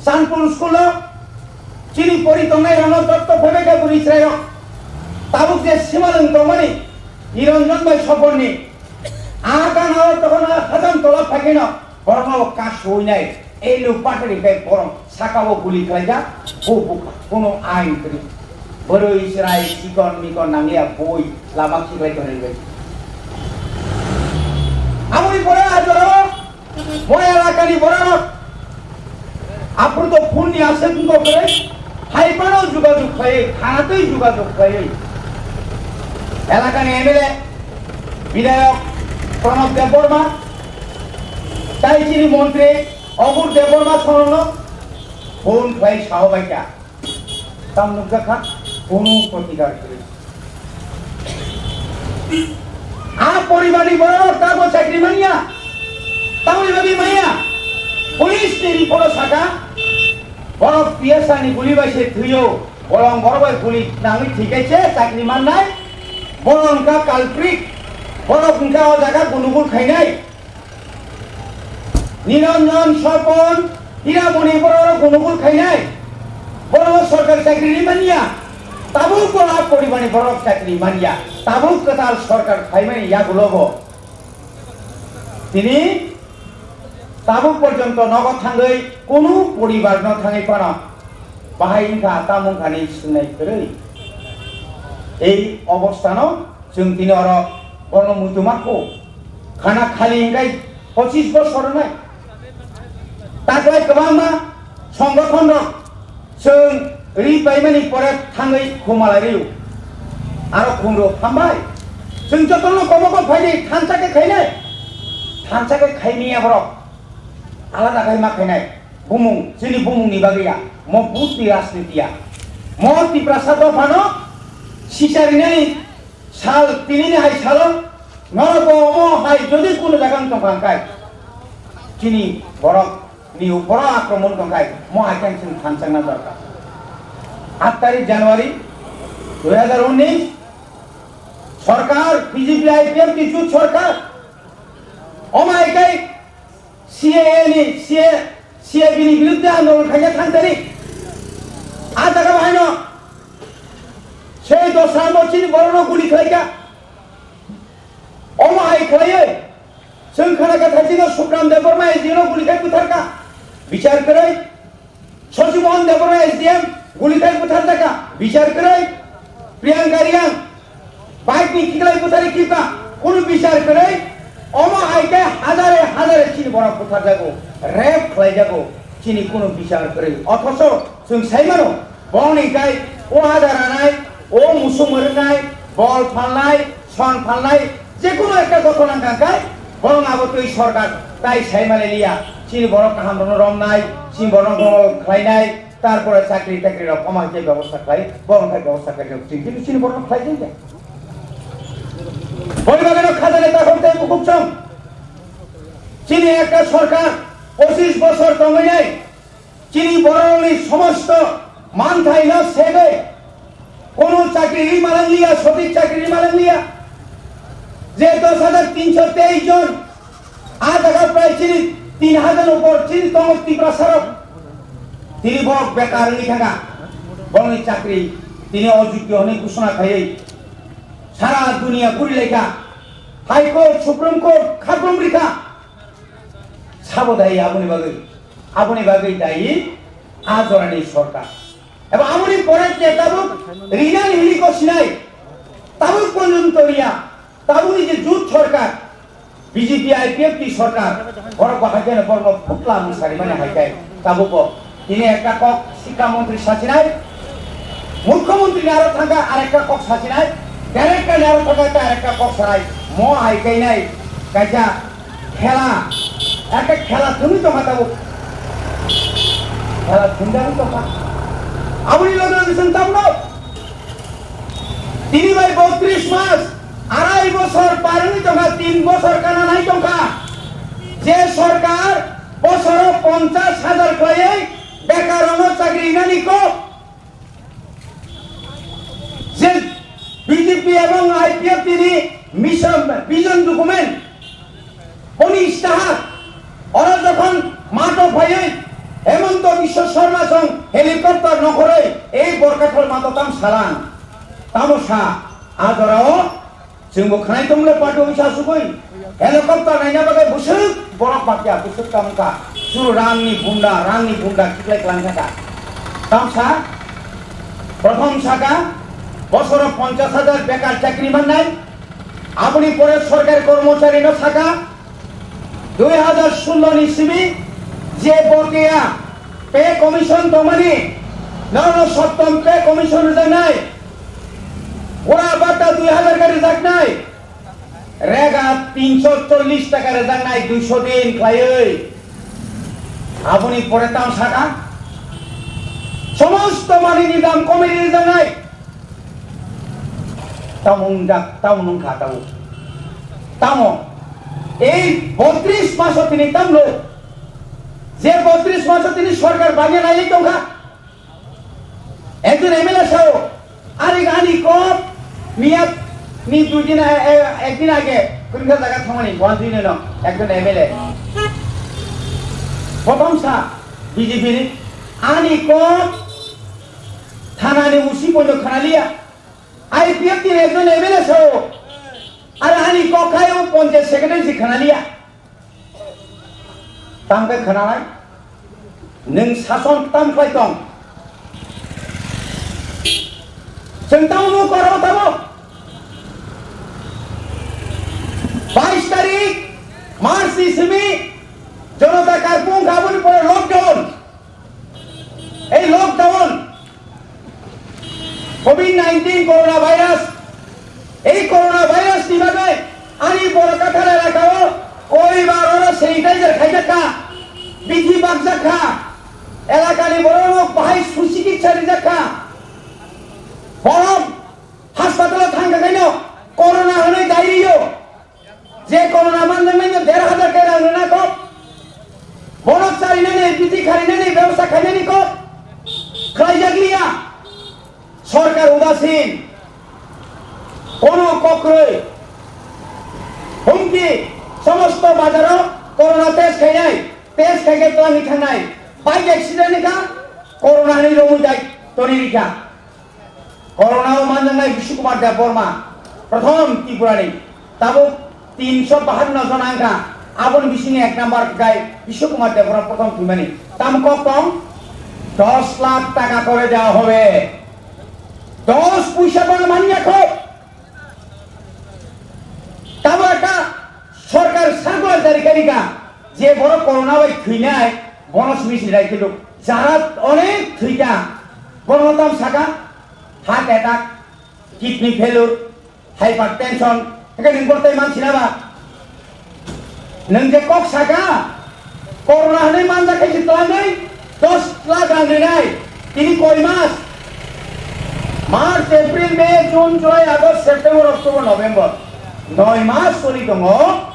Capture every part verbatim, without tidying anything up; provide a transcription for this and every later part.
Chanpur school o chini pori tongnai rokno jotto phaibai kha bwrwi chwrai rok. Tabuk je simalwng tongmani Niranjan bai Soponni a gana o tokona hajam tola phaikhaino borokno kasui nai elu patri khe borok saka o guli khlaijak, bo bukha, kono ain kwrwi. Bwrwi chwrai chikon mikon nangya boi lama khiklai tonwi bai. Aboni pore a jorao Moi elakani bororok aphuru to phone ni aswk wngkok kwrwi, hai phano jogajog khlaiwi, thanatwi jogajog khlaiwi. Elakani M L A, Bidhayok Pranab Debbarma, tai chini montri Obur Debbarma sono phone khlai sao bai kha. Tam nukjak kha, kono protikar kwrwi. A poribarni borok tamo chakri manya, tamoni bagwi manya. Police ni report o saka, borok P S I ni guli bai se thwiyo, bolong borok bai guli nangwi thwikai se chakri mannai, borok wngkha culprit, borok wngkha o jaga gunugul khainai. Niranjan, Sopon, Hiramoni borok gunugul khainai. Borok sorkar chakri ri manya. Tabuk bo a poribani borok chakri manya. Tabuk kwtal sorkar khaimani yagulo bo. Tini tabuk porjonto nogo thangwi kunu poribarno thangwi phano bahai wngkha, tamo wngkha ni swngnai kwrwi. Ei obostano Chwng tini oro bono muitu ma kho. Khana khali hingkai pochis bosor wngnai. Taklai kwbangma songgothon rok chwng ri paimani pore thangwi khumala rio. Aro khumro hambai. Chwng jotono komo kok phaidi thansa khe khainai. Thansa khe khaimia borok. Alada khai ma khainai. Bumung, chini bumung ni bagwi ya. Mo bhut ni rajniti ya. Mo Tiprasa dophano sicharinai Sal, tinini hai salo, norok bo omo hai jodi kunu jaga wng tongkha hwnkhe, chini borok ni uporo akromon tongkha, mo hai khe chwng thansa wngna dorkar. Aat tarik January dui hajar unnish, sorkar, B J P I P F ni jut sorkar, omo hai khe C A A ni, C A, C A B ni biruddhe andolon khaina thang tani. A jaga bahaino sei dosa mo chini borokno guli khlaikha. Omo hai khlaiwi chwng khana kha thaisino Sukram Debbarma S D O no guli khai butharkha. Bichar kwrwi. Shashi Mohan Debbarma S D M guli khai butharjakha, bichar kwrwi. Priyanka Reang bike ni khiklai buthari khibkha, kunu bichar kwrwi. Omo hai khe hajare hajare chini borok butharjago, rape khlaijago, chini kunu bichar kwrwi. Othocho chwng sai mano, borokni kai o hajar ranai, o musuk mwrwngnai, bol phalnai, Son phalnai, jekunu ekta joto nang kha khe, borok abo twi sorkar tai sai mani liya. Chini borok kaham rokno romnai, chini borok no khlainai, tarpore chakri takri rok omo hai khe bebosta khlai, borok hai bebosta khlai rok chini, chini, chini borok khlai jai ya. Boni bagwi no khajani takhuk tei bukhuk chwng. Chini ekta sorkar pochis bosor tongwi nai, Chini borokni somosto manthaino segwi kono chakri ri malangliya, sothik chakri ri malangliya. Je dos hajar tinso teis jon, a jaga prai chini tin hajar upor chini tongo Tiprasarok. Tini borok bekar wngwi thangkha. Borokni chakri tini ojogyo hwnwi ghosona khaiwi sara duniya gurilaikha. High Court, Supreme Court khaklum rikha. Sabo dai aboni bagwi? Aboni bagwi dayi a jorani sorkar. Eba aboni pore je tabuk rinani hini ko sinai, tabuk porjonto riya, tabukni je jut sorkar, B J P I P F T sorkar, borok bahai khe borokno phutla mwsari mani hai khe tabuk bo tini ekta kok sikha montri sachinai, mukhyamantri ni aro thangkha arekta kok sachinai, director ni aro thangkha ta arekta kok sanai, mo hai khe nai kaisa Khela, ekta khela thwngwi tongkha tabuk. Khela thwngjagwi tongkha. Aboni loge loge chwng tabukno tini bai botris mas, arai bosor par wngwi tongkha, tin bosor kana nai tongkha. Je sorkar bosoro ponchash hajar khlaiwi bekarrokno chakri rinani kok, je B J P ebong I P F T ni mission, vision document, boni istihar, oro jokhon mato phaiwi Biswa Sarma song helicopter nokhoroi ei Borkathal mato tam salang. Tamo sa, a jorao chwngbo khnai tongmle party office asugoi helicopter naina bagwi bwswk borok bakya bwswk tamo kha. Chwng rangni bunda, rangni bunda kiklai klang kha. Tamsa, prothom saka, bosoro ponchash hajar bekar chakri mannai, aboni pore sorkari kormochari no saka, dui hajar sullo ni simi je bokeya pay commission tongmani, nono sottom pay commission rwjaknai, pura bata dui hajar khe rwjaknai, rega tinsho chollish taka rwjaknai duisho din khlaiwi. Aboni pore tamo saka, somosto manwini dam komwi rwjaknai. Tamo wngjak, tamo wngkha tabuk. Tamo ei botris maso tini tamlo, je botris maso tini sorkar bangya naiwi tongkha. Ekjon M L A sao, ari ani kok miyat ni dui din a-, e-, ekdin age kwrwngsa jaga thangmani, one three nine no, ekjon M L A. Prothom sa B J P ni, ani kok thana ni usi poino khanaliya. I P F ni ekjon M L A sao, ari ani kok khai o panchayat secretary si khanaliya. Tamo khe khwnanai? Nwng sason tam khlai tong. Chwng tamo nuk koro tamo. Bais tarik March ni simi Janata Karfyu wngkha, aboni pore lockdown. Ei lockdown, covid nineteen corona virus, ei corona virus ni bagwi ani Borkathal elaka o koi bar oro sanitizer khaijak kha, bithi bakjak kha, elaka ni borok rok bahai suchikitsa rijak kha, borok hospital o thang kha khaino corona hwnwi dai rio. Je corona manjaknai no der hajar khe rang rwna kok. Bono charinani, bithi kharinani bebosta khainani kok. Khlaijak liya. Sorkar udasin. Kono kok kwrwi. Humki somosto bazaro corona test khainai. Test khaikhe twlangwi thangnai. Bike accident ni kha corona ni romwi dai toni rikha. Corona o manjaknai Bishnu Kumar Debbarma, prothom Tripura ni, tabuk tinsho bahanno jona wngkha, aboni bisingni ek number khe Bishnu Kumar Debbarma prothom thwimani. Tamo kok tong? Dos lakh taka kore dewa hobe. Dos poisa bono manya kho. Tamo ekta sorkar circular jari khairikha, je borok corona bai thwinai, bono simi sini rai khiluk. Jara onek thwikha, bono tam saka, heart attack, kidney failure, hypertension, hingke nwng bortai mansina ba? Nwng je kok saka, corona hwnwi manjak khe se twlangwi dos lakh rang rinai, tini koi mas? March, April, May, June, July, August, September, October, November, noi mas choli tongo.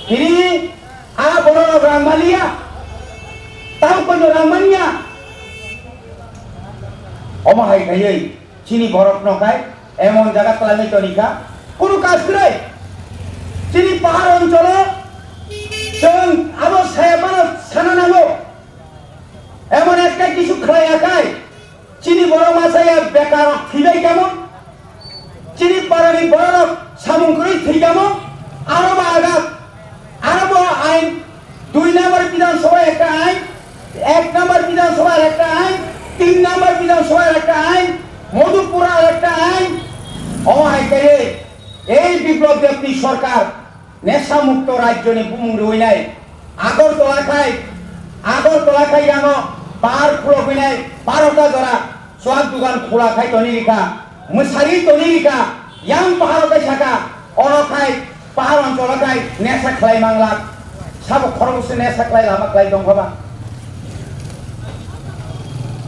Tini a borok rang maliya, tamo kono rang manya. Omo hai khaiwi chini borok no khai emon jaga twlangwi toni kha, kunu kaj kwrwi. Chini pahar oncholo chwng abo saya mano sana nango. Emon ekta kisu khlaiya khai, chini borok masa ya bekar rok thwibai kamo, chini parani borok rok samung kwrwi thwi kamo, aro ba agat, aro bo ain, dui number Bidhan Sabha ekta ain, ek number Bidhan Sabha ekta ain, tin number Bidhan Sabha ekta ain, Madhupur ekta ain, o hai khe ei Biplab Debni sorkar Nesa mukto rajyoni bumung rwinai Agartala khai, Agartala khai yano bar khulogwinai barota jora chuak dugan khula khai toni rikha, mwsari toni rikha, yang paharo khai saka, oro khai pahar oncholo khai nesa khlai manglak, sabo khorokse nesa khlai lama khlai tongkha ba?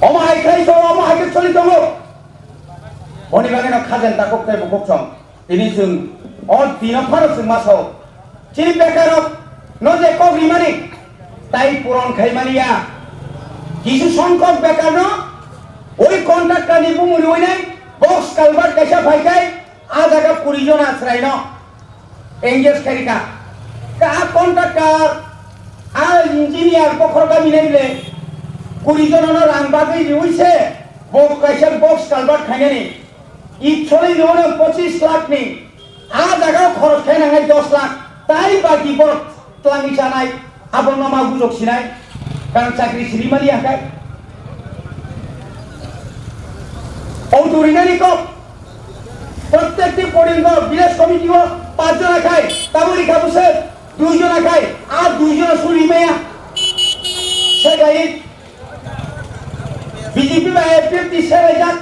Omo hai khlai so, omo hai khe choli tongo. Boni bagwi no khajen takuk tei bukhuk song. Tini chwng o dino phano chwng ma sao, chini bekarrok no je kok rimani tai puron khai mani ya. Kisu songkok bekar no oi contractor ni bumung riwi nai box culvert kaisa phai kai a jaga kuri jona chwrai no engage khai rikha. Ka a contractor, a engineer bokhorok gami nai le Kuri jonono rang bagwi riwi se bo kaisa box culvert khainani. Ipsoli riwono pochis lakh ni. A jaga khorok khe nangnai dos lakh. Tai baki borok twlangwi chanai. Abono ma gujok sinai. Karon chakri siri mali ya khai. Auto rinani kok. Prottekti podingo village committee o pach jona khai. Tabuk rikha bwswk dui jona khai. A dui jona suri maya. Sekai B J P bai I P F T ni selaijak.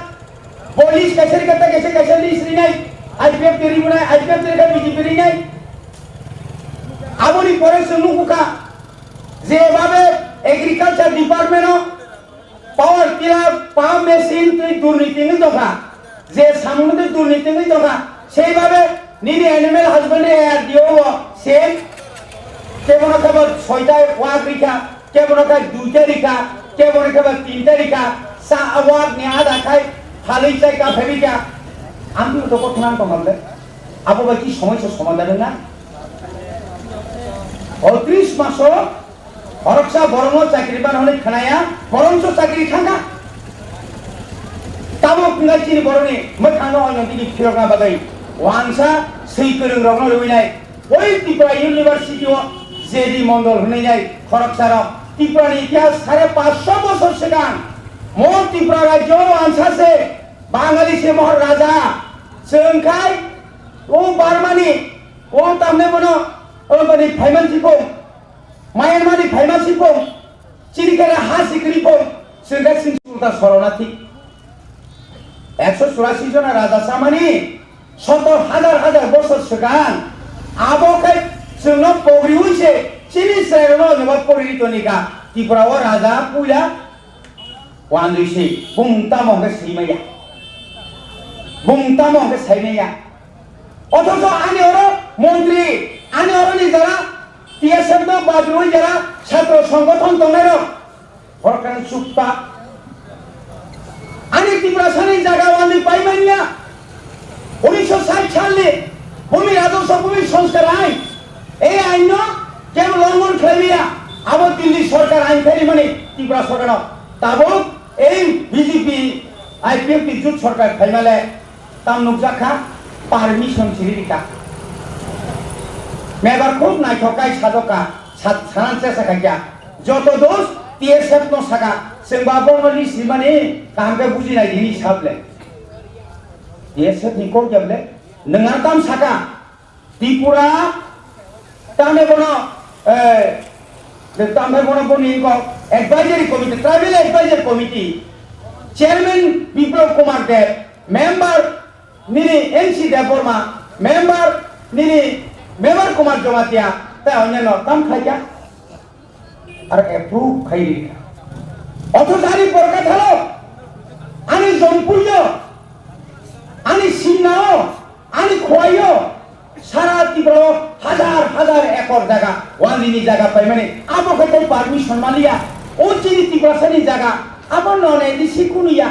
Bo list kaisa rikha, ta kaisa, kaisa list rinai. I P F T ni rimunai, I P F T ni rikha B J P rinai. Aboni pore chwng nukukha, je babe agriculture department o power tiller, pump machine twi durniti wngwi tongkha. Je samung twi durniti wngwi tongkha. Sei babe nini animal husbandry A R D O o same. Kebono kebo soita wak rikha. Kebono kha duita rikha, kebono kha ba tinta rikha, sa award ni ada khai phalwi chai ka phabi kha. Ang tu to kothonan tongam le. Abo bai ki somoi se somadhan na. O tris maso horoksa borongo chakri ban hwnwi khnaya, borongo chakri thangkha. Tabuk ngai chini boroni mwkhangno oino digi phirokna bagwi wansa swi kwrwng rokno rwinai. Oi Tripura University o J D Mondol hwnwi nai khoroksarok Tripura ni itihas sare panchsho bosor swkang mo Tripura rajyo o ansa se Bangali se mohor raja chwng khai o Burma ni o tamne bono o bani phaiman sipung Myanmar ni phaiman sipung chini khe ha sikri pung chwng khe sing sulta sorona thik. Ekso churasi jona raja chamani sotor hajar hajar bosor swkang. Abo khe chwngno pogriui se chini chwrairokno jobab pogri tonika. Tripura o raja puila wanjui se bumung tamo hwnkhe saimaya. Bumung tamo hwnkhe saimaya. Othocho ani oro montri, ani oro ni jara T S F no badrui jara chhatro songgothon tongnairok. Borokni chukpa. Ani Tiprasani jaga wani paimanya. Unisho sait salni Bhumi Rajoswa Bhumi Sanskar Ain. Ei ainno kebo longhon khlaimaya. Abo Delhi sorkar ain khaimani Tripura sorkarno. Tabuk ei B J P I P F ni jut sorkar khaimale. Tam nukjak kha, permission chiri rikha. Mebar khub naithok kai sajok kha, sa-, sanan chesa khai kha. Joto dos T S F no saka, chwng ba bono list rimani kaham khe bujinai hini sable. T S F ni kok ya ble, nwng ar tam saka, Tripura, tamne bono, eh, tamne bono boni kok advisory committee, tribal advisory committee, chairman Biplab Kumar Deb, member nini N C Debbarma, member nini Mebar Kumar Jamatia, tei onyaino tam khaikha. Aro approve khai rikha. Othocho ani Borkathalo, ani Jompuio, ani Simnao, ani Khwaio, sara Tripura o hajar hajar ekor jaga, wanini jaga paimani, abo khe tei permission maliya. O chini Tiprasani jaga, abo non A D C kunuya.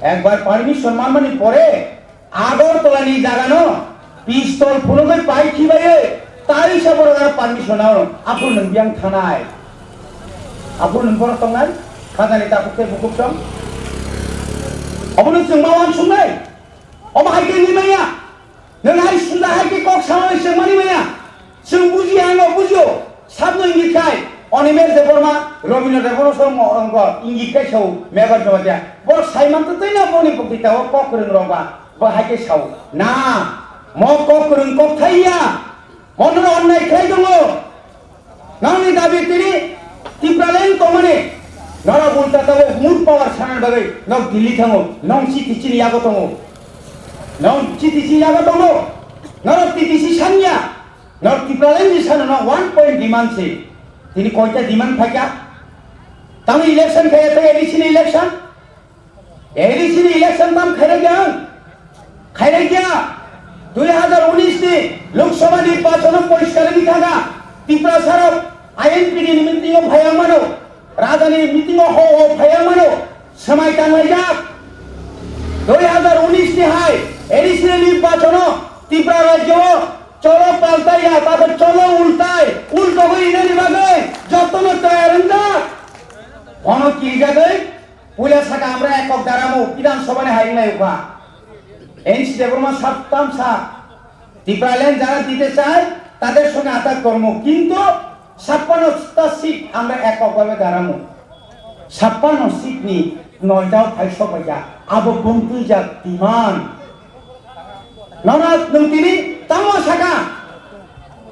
Ekbar permission manmani pore Agartala ni jaga no pistol phunugwi pai khibai, tai sa borok aro permission no aphuru nwng biyang thanai. Aphuru nwng borok tongnai, khajani takhuk tei bukhuk tong. Obono chwng ma uansuknai. Omo hai khe wngwi manya. Nwng hai sunda hai khe kok samani chwng mani manya. Chwng bujiya, ano bujio. Sabno ingit khai, Animesh Debbarma, Rabindra Debbarma song mo-, ongko, ingit khai sao, Mebar Jamatia. Borok sai manto tei na boni bwkti tao kok kwrwng rok ba, bo hai khe sao. Na, mo kok kwrwng kok thai ya. Mo no onnai khlai tongo. Nangni dabi tini Tipraland tongmani. Norok ulta tao mood power sanan bagwi nok Delhi thango, nong chiti chini yago tongo. Nong chiti chini yago tongo. Norok T T C sanya. North Tipraland ni sano no one point demand se. Tini koita demand phaikha? Tamo election khaiya tei A D C ni election? A D C ni election tam khairai kya? Khairai kya? Dui hazar unis ni Lok Sabha nirbachon o poriskar wngwi thangkha. Tiprasa rok I N P ni meeting o phaiya mano. Rajani meeting o ho ho phaiya mano, swmai tanglaijak. Dui hazar unis ni hai A D C ni nirbachono Tripura rajyo o cholo paltai ya, tato cholo ultai, ultogwi rinani bagwi jotono tayar wngjak. Kirijagwi puila saka আমরা একক দাঁড়াবো বিধানসভার হাইংলাইওখা। এনসি দেবর্মা সাপ্তাম সা টিপ্রাল্যান্ড যারা দিতে চায় তাদের সঙ্গে আতাত কর্ম, কিন্তু ছাপ্পান্নটা সিট আমরা এককভাবে দাঁড়াবো। ছাপ্পান্ন সিট নি নয়টাও থাই সবাইয়া আবো বন্তুই যাক বিমান। Nona nwng tini tamo saka,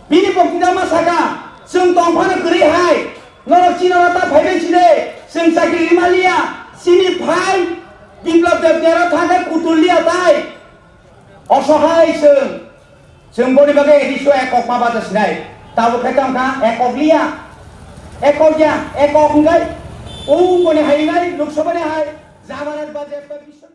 bini bokti tamo saka, chwng tongphano kwrwi hai, norok chini oro ta phaibai chide, chwng chakri rima liya, chini phai, Biplab Debbarma thangkhe kutul liya tai, osohai chwng, chwng boni bagwi A D C o ekok ma baja sinai, tabuk khe tongkha ekok liya, ekok ya, ekok hwnkhe, o boni hai nai, Lok Sabha ni hai, jamarat budget ba bisho